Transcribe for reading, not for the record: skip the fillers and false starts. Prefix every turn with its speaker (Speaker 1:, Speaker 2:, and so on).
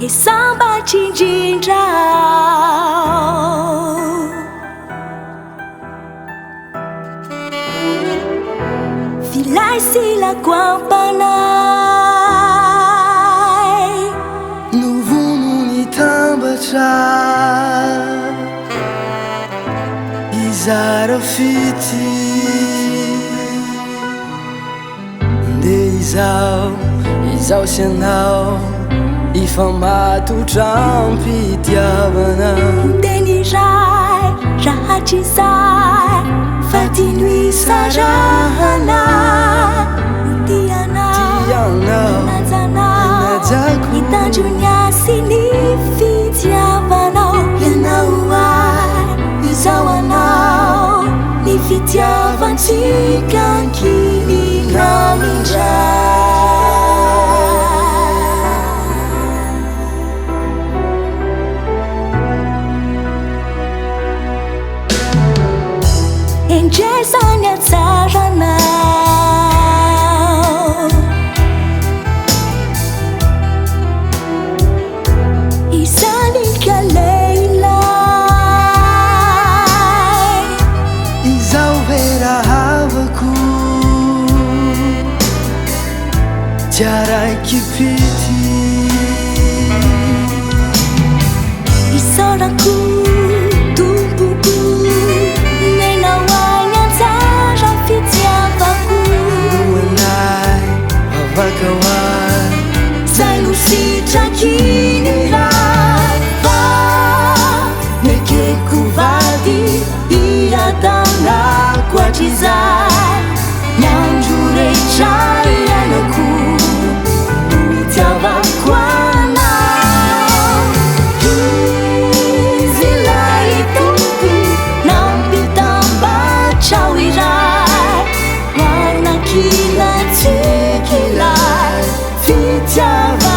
Speaker 1: E sambatry indrindra aho. Filay sy lakoam-panahy.
Speaker 2: Novono nitambatra hizara fitia. Ndeha izaho, izaho sy ianao hifamatotra am-pitiavana.
Speaker 1: Ho teny iray raha hatrizay fa tiano hisarahana. Ho tia anao, hanaja anao, hitandro ny ahy sy ny fitiavanao. Ianao ho ahy, izaho anao, ny fitiavantsika ankinina indray. Endreza ny hatsaranao. Izany ka lehilahy.
Speaker 2: Izaho ve rahavako tsy araiky-pity.
Speaker 1: Isaorako tompoko Nenao ahy ny anjara fitiavako.
Speaker 2: Lohanay vavaka ho ahy.
Speaker 1: Zay no sitraky ny Ray fa nekeko vady hiadanako hatrizay ny andro rehetra iainako no itiavako anao. Izy ilay Tompo nampitambatra ho iray, manakiana antsika ilay fitiavana.